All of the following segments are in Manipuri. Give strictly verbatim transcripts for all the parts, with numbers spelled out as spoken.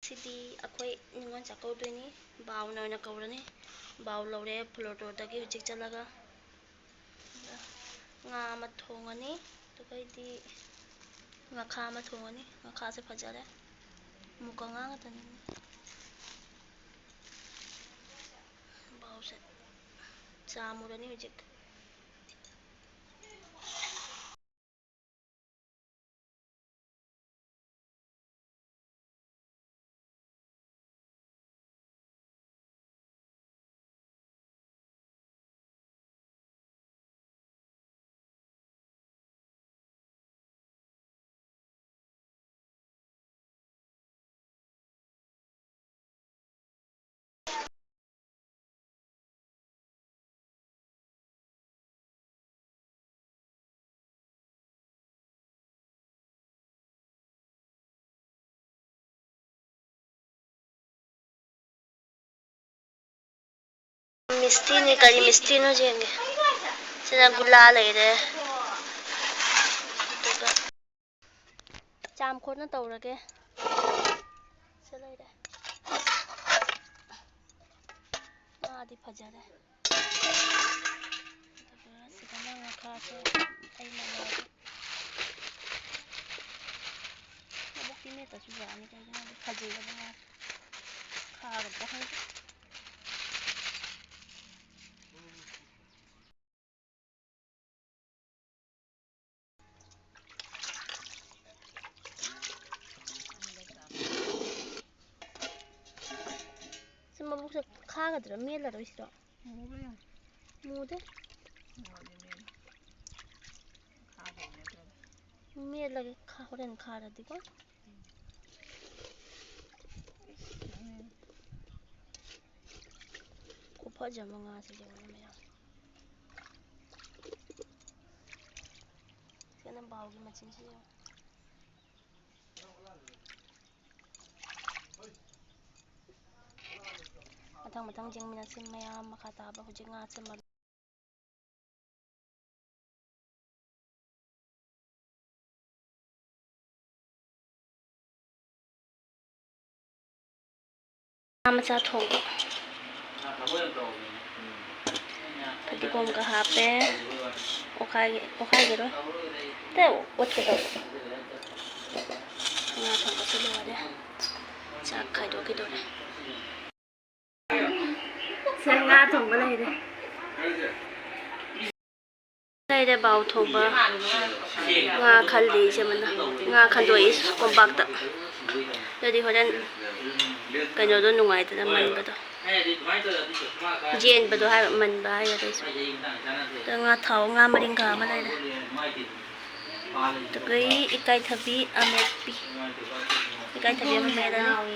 ꯁꯤꯗꯤ ꯑꯩꯈꯣꯏ ꯅꯤꯉꯣꯜ ꯆꯥꯛꯀꯧꯗꯣꯏꯅꯤ꯫ ꯕꯥꯎꯅ ꯑꯣꯏꯅ ꯀꯧꯔꯅꯤ꯫ ꯕꯥꯎ ꯂꯧꯔꯦ ꯐ꯭ꯂꯣꯔꯇꯣꯔꯗꯒꯤ ꯍꯧꯖꯤꯛ ꯆꯠꯂꯒ꯫ ꯉꯥ ꯑꯃ ꯊꯣꯡꯉꯅꯤ꯫ ꯑꯗꯨꯒꯩꯗꯤ ꯉꯥꯈꯥ ꯑꯃ ꯊꯣꯡꯉꯅꯤ꯫ ꯉꯥꯈꯥꯁꯦ ꯐꯖꯔꯦ꯫ ꯃꯨꯀ ꯉꯥ ꯉꯥꯛꯇꯅꯤ꯫ ꯕꯥꯎꯁꯦ ꯆꯥꯃꯨꯔꯅꯤ ꯍꯧꯖꯤꯛ꯫ ꯃꯤꯁꯇꯤꯅꯤ, ꯀꯔꯤ ꯃꯤꯁꯇꯤꯅꯣ ꯌꯦꯡꯒꯦ꯫ ꯁꯤꯗ ꯒꯨꯂꯥ ꯂꯩꯔꯦ꯫ ꯑꯗꯨꯒ ꯆꯥꯝ ꯈꯣꯠꯅ ꯇꯧꯔꯒꯦ꯫ ꯁꯤ ꯂꯩꯔꯦ꯫ ꯉꯥꯗꯤ ꯐꯖꯔꯦ꯫ ꯑꯗꯨꯒ ꯁꯤꯗꯅ ꯉꯥꯈꯥꯁꯦ ꯑꯩ ꯃꯉꯥꯏꯔꯦ꯫ ꯃꯕꯨꯛꯇꯤ ꯃꯦꯠꯇꯁꯨ ꯌꯥꯅꯤ, ꯀꯩꯒꯤꯅꯣꯗꯤ ꯐꯖꯩꯌꯦꯕ ꯉꯥꯁꯦ꯫ ꯈꯥꯒꯗ꯭ꯔꯥ ꯈꯪꯗꯦ꯫ ꯁꯤ ꯃꯕꯨꯛꯁꯦ ꯈꯥꯒꯗ꯭ꯔꯥ, ꯃꯦꯠꯂꯔꯣꯏꯁꯤꯔꯣ? ꯃꯨꯕ꯭ꯔꯥ ꯌꯦꯡꯉꯨ꯫ ꯃꯨꯗꯦ꯫ ꯃꯨꯔꯗꯤ ꯃꯦꯠꯂꯨ꯫ ꯈꯥꯗꯕ ꯅꯠꯇ꯭ꯔꯗꯤ꯫ ꯃꯦꯠꯂꯒꯦ, ꯈꯥ-, ꯍꯣꯔꯦꯟ ꯈꯥꯔꯗꯤꯀꯣ꯫ ꯎꯝ꯫ ꯈꯨꯐꯖ ꯑꯃ ꯉꯥꯁꯦ ꯌꯦꯡꯉꯨꯅꯦ ꯃꯌꯥꯝ꯫ ꯁꯤꯅ ꯕꯥꯎꯒꯤ ꯃꯆꯤꯟꯁꯤ ꯌꯦꯡꯉꯨ꯫ ꯃꯊꯪ ꯃꯊꯪ ꯌꯦꯡꯃꯤꯟꯅꯁꯤ ꯃꯌꯥꯝ꯫ ꯃꯈꯥ ꯇꯥꯕ ꯍꯧꯖꯤꯛ ꯉꯥꯁꯦ ꯃꯔꯨ ꯉꯥ ꯃꯆꯥ ꯊꯣꯡꯕ꯫ ꯐꯗꯤꯒꯣꯝꯒ ꯍꯥꯞꯄꯦ꯫ ꯑꯣꯠꯈꯥꯏꯒꯦ, ꯑꯣꯠꯈꯥꯏꯒꯤꯔꯣꯏ꯫ ꯑꯣꯠꯀꯦ ꯇꯧꯕ꯫ ꯉꯥ ꯊꯣꯡꯕꯁꯨ ꯂꯣꯏꯔꯦ꯫ ꯆꯥꯛ ꯈꯥꯏꯗꯣꯛꯈꯤꯗꯣꯔꯦ꯫ ꯁꯦ, ꯉꯥ ꯊꯣꯡꯕ ꯂꯩꯔꯦ꯫ ꯂꯩꯔꯦ ꯕꯥꯎ ꯊꯣꯡꯕ꯫ ꯉꯥ ꯈꯜꯂꯤ ꯏꯆꯦ ꯑꯃꯅ꯫ ꯉꯥ ꯈꯟꯗꯣꯛꯏ ꯀꯣꯝꯄꯥꯛꯇ꯫ ꯑꯗꯨꯗꯤ ꯍꯣꯔꯦꯟ ꯀꯩꯅꯣꯗꯣ ꯅꯨꯡꯉꯥꯏꯗꯅ ꯃꯟꯕꯗꯣ꯫ ꯌꯦꯟꯕꯗꯣ ꯍꯥꯏꯕ, ꯃꯟꯕ ꯍꯥꯏꯒꯗ꯭ꯔꯥ ꯑꯩꯁꯨ꯫ ꯑꯗꯣ ꯉꯥ ꯊꯥꯎ, ꯉꯥ ꯃꯔꯤꯡꯒꯥ ꯑꯃ ꯂꯩꯔꯦ꯫ ꯑꯗꯨꯒ ꯏꯀꯥꯏꯊꯕꯤ ꯑꯃꯦꯠꯄꯤ꯫ ꯏꯀꯥꯏꯊꯕꯤ ꯑꯃ ꯃꯦꯠꯂꯅꯤ꯫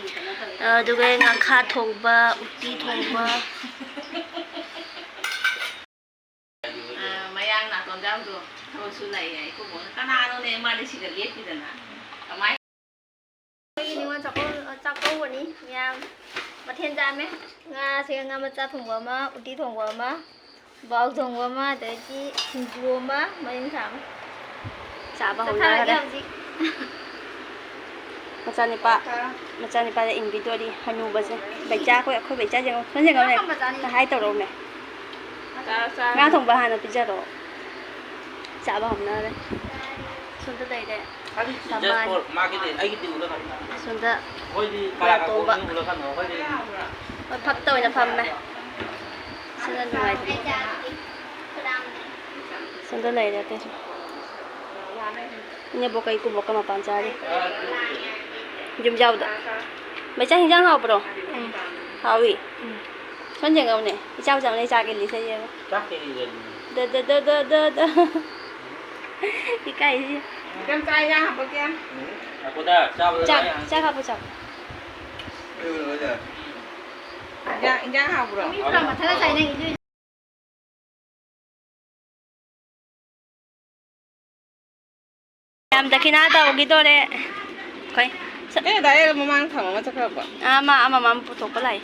ꯑꯗꯨꯒ ꯉꯥꯈꯥ ꯊꯣꯡꯕ, ꯎꯇꯤ ꯊꯣꯡꯕ꯫ ꯑ, ꯃꯌꯥꯡ ꯅꯥꯇꯣꯟ ꯌꯥꯎꯗꯣ ꯊꯕꯛ ꯁꯨ ꯂꯥꯛꯑꯦ꯫ ꯑꯩꯈꯣꯏ ꯕꯣꯛꯅ, "ꯀꯅꯥꯅꯣꯅꯦ ꯃꯥꯗꯤ ꯁꯤꯗ ꯂꯦꯞꯄꯤꯗꯅ?" ꯀꯃꯥꯏ? ꯑꯩꯈꯣꯏꯒꯤ ꯅꯤꯉꯣꯜ ꯆꯥꯛꯀꯧ-, ꯆꯥꯛꯀꯧꯕꯅꯤ ꯃꯌꯥꯝ꯫ ꯃꯊꯦꯜ ꯌꯥꯝꯃꯦ꯫ ꯉꯥꯁꯦ ꯉꯥ ꯃꯆꯥ ꯊꯣꯡꯕ ꯑꯃ, ꯎꯇꯤ ꯊꯣꯡꯕ ꯑꯃ, ꯕꯥꯎ ꯊꯣꯡꯕ ꯑꯃ, ꯑꯗꯒꯤ ꯁꯤꯡꯖꯨ ꯑꯃ, ꯃꯔꯤꯡꯈꯥ ꯑꯃ꯫ ꯆꯥꯕ ꯆꯥꯊꯔꯒꯦ ꯍꯧꯅꯈ꯭ꯔꯦ꯫ ꯍꯧꯖꯤꯛ꯫ ꯃꯆꯥꯅꯤꯄꯥ, ꯃꯆꯥꯅꯤꯄꯥꯗ ꯏꯟꯕꯤꯗꯣꯔꯤ ꯍꯅꯨꯕꯁꯦ꯫ ꯕꯩꯆꯥ, ꯑꯩꯈꯣꯏ, ꯑꯩꯈꯣꯏ ꯕꯩꯆꯥ ꯌꯦꯡꯉꯣ, ꯁꯣꯝ ꯌꯦꯡꯉꯣꯅꯦ꯫ ꯀꯔꯝꯕ ꯆꯥꯅꯤ? ꯍꯥꯏ ꯇꯧꯔꯛꯎꯅꯦ꯫ ꯆꯥ, ꯆꯥ꯫ ꯉꯥ ꯊꯣꯡꯕ ꯍꯥꯟꯅ ꯄꯤꯖꯔꯣ꯫ ꯆꯥꯕ ꯍꯧꯅꯔꯦ꯫ ꯁꯣꯝꯗ ꯂꯩꯔꯦ꯫ ꯁꯃꯥꯟ꯫ ꯑꯁꯣꯝꯗ ꯂꯥꯇꯣꯝꯕ꯫ ꯍꯣꯏ, ꯐꯛꯇ ꯑꯣꯏꯅ ꯐꯝꯃꯦ꯫ ꯁꯤꯅ ꯅꯨꯡꯉꯥꯏꯇꯦ꯫ ꯁꯣꯝꯗ ꯂꯩꯔꯦ ꯑꯇꯩꯁꯨ꯫ ꯏꯅꯦꯕꯣꯛꯀ ꯏꯀꯨꯕꯣꯛꯀ ꯃꯄꯥꯟ ꯆꯥꯔꯤ꯫ ꯌꯨꯝꯖꯥꯎꯗ꯫ ꯃꯩꯆꯥ, ꯍꯤꯟꯖꯥꯡ ꯍꯥꯎꯕ꯭ꯔꯣ? ꯎꯝ꯫ ꯍꯥꯎꯏ? ꯎꯝ꯫ ꯁꯣꯝ ꯌꯦꯡꯉꯧꯅꯦ꯫ ꯏꯆꯥꯎ ꯆꯥꯎꯅ ꯆꯥꯛ ꯏꯜꯂꯤꯁꯦ ꯌꯦꯡꯉꯣ꯫ ꯆꯥꯛ ꯏꯜꯂꯤꯁꯦ꯫ ꯗ, ꯗ, ꯗ꯫ ꯏꯀꯥꯏꯁꯤ꯫ ꯏꯆꯝꯆꯥ, ꯏꯟꯖꯥꯡ ꯍꯥꯞꯄꯛꯀꯦ꯫ ꯎꯝ꯫ ꯉꯥꯏꯈꯣꯗ, ꯆꯥꯕꯗ ꯆꯥꯛ, ꯂꯣꯏ ꯆꯥꯛ ꯍꯥꯞꯄꯣ, ꯆꯥꯛ꯫ ꯏꯟꯖꯥꯡ, ꯏꯟꯖꯥꯡ ꯍꯥꯎꯕ꯭ꯔꯣ? ꯃꯤ ꯄꯨꯔꯥ ꯃꯊꯪ ꯆꯥꯏꯅ ꯏꯟꯗꯣꯏꯅꯦ꯫ ꯌꯥꯝ ꯗꯈꯤꯅꯥ ꯇꯧꯈꯤꯗꯣꯔꯦ꯫ ꯑꯩꯈꯣꯏ ꯁ-, ꯑꯦ, ꯗꯥꯏꯔꯦꯛ ꯃꯃꯥꯡ ꯊꯝꯃꯒ ꯆꯠꯈ꯭ꯔꯕꯣ? ꯑꯥ, ꯃꯥ ꯑꯃꯃꯝ ꯄꯨꯊꯣꯛꯄ ꯂꯥꯛꯏ꯫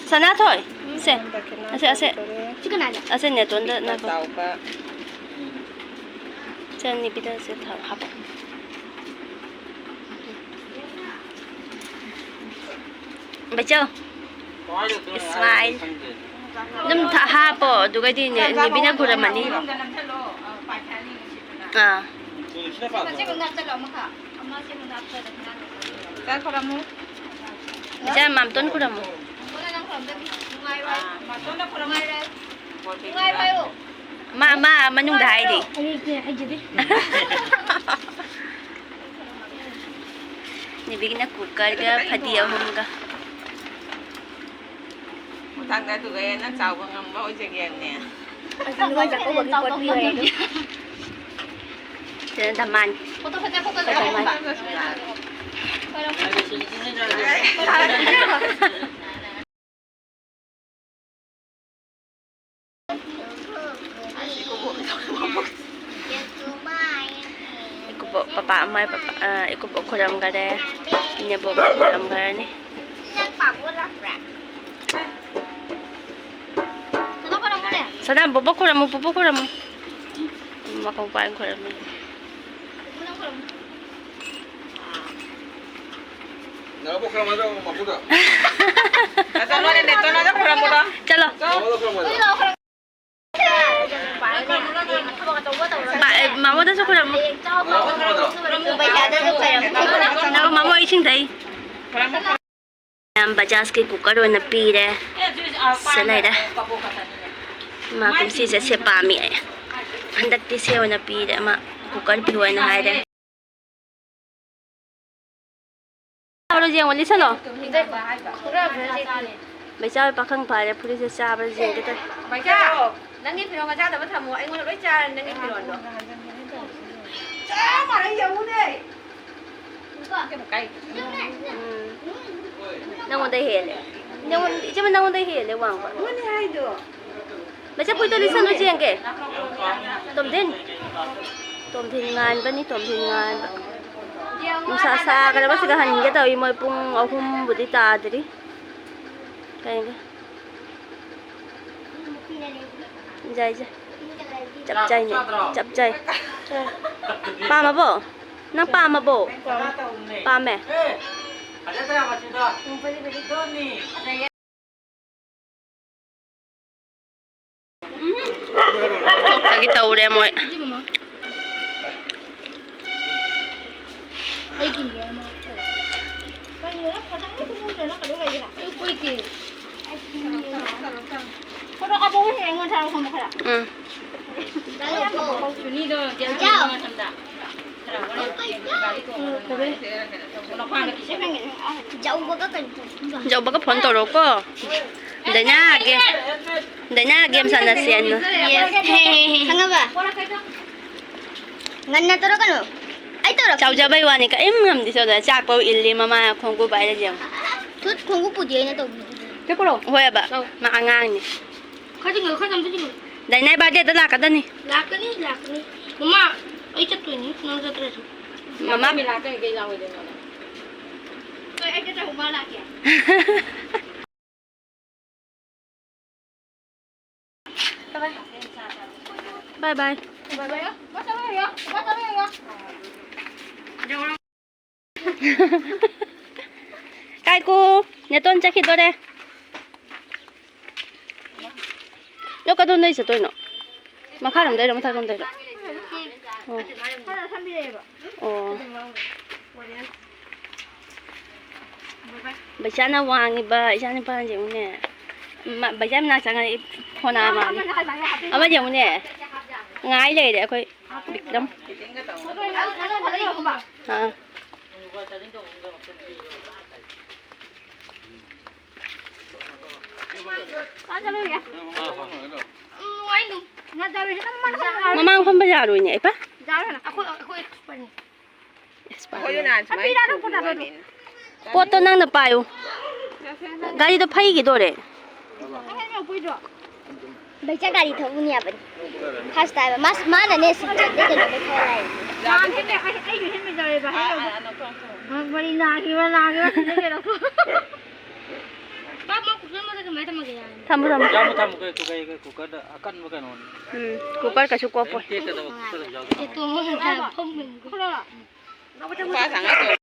ꯁꯅꯥꯊꯣꯏ, ꯁꯦ, ꯑꯁꯦ, ꯑꯁꯦ, ꯁꯤ ꯀꯅꯥꯅꯣ? ꯑꯁꯦ ꯅꯦꯇꯣꯟꯗ ꯅꯪ ꯆꯥꯎꯕ꯫ ꯁꯦ, ꯅꯤꯕꯤꯗ ꯁꯦ ꯊꯥꯎ ꯍꯥꯞꯄꯣ꯫ ꯕꯆꯧ, ꯏꯁꯃꯥꯏꯜ꯫ ꯑꯗꯨꯝ ꯊ-, ꯍꯥꯞꯄꯣ, ꯑꯗꯨꯒꯗꯤ ꯅꯦ-, ꯅꯦꯕꯤꯅ ꯈꯨꯔꯝꯃꯅꯤ꯫ ꯑꯥ꯫ ꯏꯆꯥ ꯃꯥꯝꯇꯣꯟ ꯈꯨꯔꯝꯃꯨ꯫ ꯃꯥ, ꯃꯥ ꯃꯅꯨꯡꯗ ꯍꯥꯏꯔꯤ꯫ ꯅꯦꯕꯤꯒꯤꯅ ꯀꯨꯀꯔꯒ ꯐꯗꯤ ꯑꯍꯨꯝꯒ꯫ ꯃꯊꯪꯗ ꯑꯗꯨꯒ ꯍꯦꯟꯅ ꯆꯥꯎꯕ ꯉꯝꯕ ꯑꯣꯏꯖꯒꯦ ꯍꯥꯏꯕꯅꯦ꯫ ꯑꯁꯤ ꯅꯤꯉꯣꯜ ꯆꯥꯛꯀꯧꯕꯒꯤ ꯄꯣꯠ ꯄꯤꯌꯨ ꯍꯥꯏꯗꯣ꯫ ꯁꯤꯅ ꯗꯃꯥꯟ꯫ ꯐꯣꯇꯣ ꯐꯖ, ꯐꯣꯇꯣ ꯐꯖ꯫ ꯗꯃꯥꯟ꯫ ꯏꯀꯨꯕꯣꯛ, ꯄꯄꯥ ꯑꯃ, ꯄꯄꯥ, ꯑ, ꯏꯀꯨꯕꯣꯛ ꯈꯨꯔꯝꯈꯔꯦ, ꯏꯅꯦꯕꯣꯛ ꯈꯨꯔꯝꯈꯔꯅꯤ꯫ ꯁꯅꯥ, ꯕꯣꯕꯣꯛ ꯈꯨꯔꯝꯃꯨ, ꯕꯣꯕꯣꯛ ꯈꯨꯔꯝꯃꯨ꯫ ꯃꯈꯣꯡ ꯄꯥꯏ ꯈꯨꯔꯝꯃꯤ꯫ ꯅꯅꯥꯎꯕ ꯈꯨꯔꯝꯃꯗ꯭ꯔꯣ, ꯃꯄꯨꯗ? ꯅꯇꯣꯟ ꯍꯣꯏꯗ, ꯅꯇꯣꯟ ꯍꯣꯏꯗ ꯈꯨꯔꯝꯃꯨꯔꯣ? ꯆꯠꯂꯣ꯫ ꯅꯅꯥꯎꯕꯗ ꯈꯨꯔꯝꯃꯗ꯭ꯔꯣ? ꯃꯥ-, ꯑꯦ, ꯃꯥꯃꯣꯗꯁꯨ ꯈꯨꯔꯝꯃꯨ꯫ ꯅꯅꯥꯎꯕ ꯈꯨꯔꯝꯃꯗ꯭ꯔꯣ? ꯉꯥꯏꯈꯣ, ꯃꯥꯃꯣ ꯏꯁꯤꯡ ꯊꯛꯏ꯫ ꯈꯨꯔꯝꯃꯨ꯫ ꯃꯌꯥꯝ ꯕꯖꯥꯖꯀꯤ ꯀꯨꯀꯔ ꯑꯣꯏꯅ ꯄꯤꯔꯦ꯫ ꯁꯤ ꯂꯩꯔꯦ꯫ ꯃꯥ ꯀꯨꯝꯁꯤꯁꯦ ꯁꯦ ꯄꯥꯝꯃꯤ ꯑꯩ꯫ ꯍꯟꯗꯛꯇꯤ ꯁꯦ ꯑꯣꯏꯅ ꯄꯤꯔꯦ꯫ ꯃꯥ ꯀꯨꯀꯔ ꯄꯤꯌꯨ ꯍꯥꯏꯅ ꯍꯥꯏꯔꯦ꯫ ꯆꯥꯕ꯭ꯔꯣ ꯌꯦꯡꯉꯣ, ꯂꯤꯠꯁꯜꯂꯣ꯫ ꯕꯩꯆꯥ ꯍꯣꯏ ꯄꯥꯈꯪ ꯐꯥꯔꯦ, ꯐꯨꯔꯤꯠꯁꯦ ꯆꯥꯕ꯭ꯔꯥ ꯌꯦꯡꯒꯦ ꯇꯧꯔꯤ꯫ ꯕꯩꯆꯥ, ꯅꯪꯒꯤ ꯐꯤꯔꯣꯜ ꯑꯆꯥꯗꯕ ꯊꯝꯃꯣ, ꯑꯩꯉꯣꯟꯗ ꯂꯣꯏ ꯆꯥꯔꯅꯤ ꯅꯪꯒꯤ ꯐꯤꯔꯣꯜꯗꯣ꯫ ꯆꯞ ꯃꯥꯟꯅꯩ, ꯌꯦꯡꯉꯨꯅꯦ꯫ ꯎꯝ꯫ ꯅꯪꯉꯣꯟꯗ ꯍꯦꯜꯂꯦ꯫ ꯅꯪꯉꯣꯟ-, ꯏꯆꯦꯃ, ꯅꯪꯉꯣꯟꯗ ꯍꯦꯜꯂꯦ ꯋꯥꯡꯕ꯫ ꯑꯗꯨꯅꯦ ꯍꯥꯏꯗꯣ꯫ ꯃꯆꯦ, ꯐꯨꯔꯤꯠꯇꯣ ꯂꯤꯠꯁꯜꯂꯨ ꯌꯦꯡꯒꯦ꯫ ꯇꯣꯝꯊꯤꯟ꯫ ꯇꯣꯝꯊꯤꯟ ꯉꯥꯟꯕꯅꯤ, ꯇꯣꯝꯊꯤꯟ ꯉꯥꯟꯕ꯫ ꯅꯨꯡꯁꯥ ꯁꯥꯈ꯭ꯔꯕꯁꯤꯒ ꯍꯟꯒꯦ ꯇꯧꯏ, ꯃꯣꯏ ꯄꯨꯡ ꯑꯍꯨꯝꯕꯨꯗꯤ ꯇꯥꯗ꯭ꯔꯤ꯫ ꯀꯩꯒꯤ? ꯌꯥꯏ, ꯌꯥꯏ꯫ ꯆꯞ ꯆꯥꯏꯅꯦ, ꯆꯞ ꯆꯥꯏ꯫ ꯄꯥꯝꯃꯕꯣ? ꯅꯪ ꯄꯥꯝꯃꯕꯣ? ꯄꯥꯝꯃꯦ꯫ ꯊꯣꯛꯇꯒꯤ ꯇꯧꯔꯦ ꯃꯣꯏ꯫ ꯎꯝ꯫ ꯌꯧꯕꯒ ꯐꯣꯟ ꯇꯧꯔꯛꯑꯣꯀꯣ꯫ ꯗꯥꯏꯅꯥ, ꯒꯦꯝ, ꯗꯥꯏꯅꯥ, ꯒꯦꯝ ꯁꯥꯟꯅꯁꯦ ꯍꯥꯏꯅ꯫ ꯈꯪꯉꯕ? ꯉꯟꯅ ꯇꯧꯔꯛꯀꯅꯨ꯫ ꯑꯩ ꯇꯧꯔꯛꯀꯦ꯫ ꯆꯥꯎꯖꯕꯩ ꯋꯥꯅꯤ, ꯀꯔꯤꯝ ꯉꯝꯗꯦ꯫ ꯆꯥꯎꯖ ꯆꯥꯛꯄꯧ ꯏꯜꯂꯤ ꯃꯃꯥ ꯈꯣꯡꯎꯞ ꯄꯥꯏꯔ ꯌꯦꯡꯉꯣ꯫ ꯊꯨꯠ, ꯈꯣꯡꯎꯞꯄꯨꯗꯤ ꯑꯩꯅ ꯇꯧꯕꯤꯗꯨꯗꯤ꯫ ꯍꯣꯏ ꯍꯥꯏꯕ꯫ ꯃꯥ ꯑꯉꯥꯡꯅꯤ꯫ ꯈꯔ ꯆꯤꯡꯉꯛꯑꯣ, ꯈꯔ ꯆꯪꯁꯤꯜꯂꯣ꯫ ꯗꯥꯏꯅꯥꯏ ꯕꯥꯔꯗꯦꯗ ꯂꯥꯛꯀꯗꯅꯤ꯫ ꯂꯥꯛꯀꯅꯤ, ꯂꯥꯛꯀꯅꯤ꯫ ꯃꯃꯥ, ꯑꯩ ꯆꯠꯇꯣꯏꯅꯤ, ꯅꯪ ꯆꯠꯇ꯭ꯔꯁꯨ꯫ ꯃꯃꯥ ꯂꯥꯛꯀꯅꯤ, ꯀꯩ ꯂꯥꯛꯑꯣꯏꯗꯣꯏꯅꯣ? ꯍꯣꯏ, ꯑꯩ ꯆꯠꯇ꯭ꯔꯁꯨ ꯃꯥ ꯂꯥꯛꯀꯦ꯫ ꯕꯥꯏ ꯕꯥꯏ꯫ ꯀꯥꯏꯀꯨ, ꯅꯦꯇꯣꯟ ꯆꯠꯈꯤꯗꯣꯔꯦ꯫ ꯅꯪ ꯀꯗꯣꯝꯗꯩ ꯆꯠꯇꯣꯏꯅꯣ? ꯃꯈꯥꯔꯣꯝꯗꯩꯔꯣ, ꯃꯊꯛꯂꯣꯝꯗꯩꯔꯣ? ꯑꯣ꯫ ꯑꯣ꯫ ꯕꯩꯆꯥꯅ ꯋꯥꯡꯉꯤꯕ ꯏꯆꯥ ꯅꯨꯄꯥꯁꯦ ꯌꯦꯡꯉꯨꯅꯦ꯫ ꯃ-, ꯕꯩꯆꯥ ꯃꯅꯥꯛ ꯆꯪꯉꯗꯤ ꯐꯣꯟ ꯃꯥꯜꯂꯦ꯫ ꯑꯃ ꯌꯦꯡꯉꯨꯅꯦ꯫ ꯉꯥꯏ ꯂꯩꯔꯦ ꯑꯩꯈꯣꯏ ꯕꯤꯀ꯭ꯔꯝ꯫ ꯑꯥ꯫ ꯃꯃꯥꯡ ꯐꯝꯕ ꯌꯥꯔꯣꯏꯅꯦ, ꯏꯄꯥ꯫ ꯑꯩꯈꯣꯏ, ꯑꯩꯈꯣꯏ ꯑꯦꯛꯁꯄꯔꯠꯅꯤ꯫ ꯑꯩꯈꯣꯏꯁꯨ ꯅꯍꯥꯟ ꯁꯨꯃꯥꯏꯅ ꯄꯨꯕꯅꯤ꯫ ꯄꯣꯠꯇꯣ ꯅꯪꯅ ꯄꯥꯏꯌꯨ꯫ ꯒꯥꯔꯤꯗꯣ ꯐꯩꯈꯤꯗꯣꯔꯦ꯫ ꯕꯩꯆꯥ ꯒꯥꯔꯤ ꯊꯧꯕꯅꯤ ꯌꯥꯕꯅꯤ꯫ First time. ꯃꯥꯁ-, ꯃꯥꯅꯅꯦ ꯁꯤꯠ ꯆꯠꯇꯦ ꯀꯩꯅꯣ ꯊꯧꯔ ꯍꯥꯏ꯫ ꯃꯥꯅꯦ, ꯑꯩ, ꯑꯩꯁꯨ ꯍꯦꯜꯃꯦꯠ ꯌꯥꯎꯋꯦꯕ꯫ ꯍꯦꯜꯃꯦꯠ ꯌꯥꯎꯕ꯫ ꯃꯔꯤ ꯅꯥꯈꯤꯕ, ꯅꯥꯈꯤꯕ ꯁꯤꯗ ꯀꯩꯅꯣ꯫ ꯄꯥꯛ ꯃꯥ ꯀꯨꯞꯁꯟꯕꯗ ꯀꯃꯥꯏꯅ ꯊꯝꯃꯒꯦ ꯌꯥꯔꯦ? ꯊꯝꯃꯣ, ꯊꯝꯃꯣ꯫ ꯌꯥꯝꯅ ꯊꯝꯃꯨ, ꯀꯩ, ꯀꯩ, ꯀꯩ, ꯀꯨꯀꯔꯗ ꯑꯀꯟꯕ ꯀꯩꯅꯣꯅꯤ꯫ ꯎꯝ, ꯀꯨꯀꯔ ꯀꯩꯁꯨ ꯀꯣꯞꯄꯣꯏ꯫ ꯀꯩꯝ ꯇꯦꯛꯀꯗꯕ ꯀꯨꯀꯔ ꯌꯥꯎꯗꯦ꯫ ꯅꯨꯄꯥ ꯁꯥꯡꯉ ꯇꯧ꯫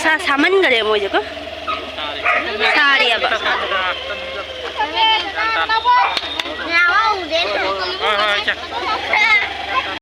ꯁꯥ ꯁꯥꯃꯟꯈꯔꯦ ꯃꯣꯏꯁꯦꯀꯣ꯫ ꯁꯥꯔꯤꯑꯕ꯫ ꯍꯣꯏ ꯍꯣꯏ ꯏꯆꯦ꯫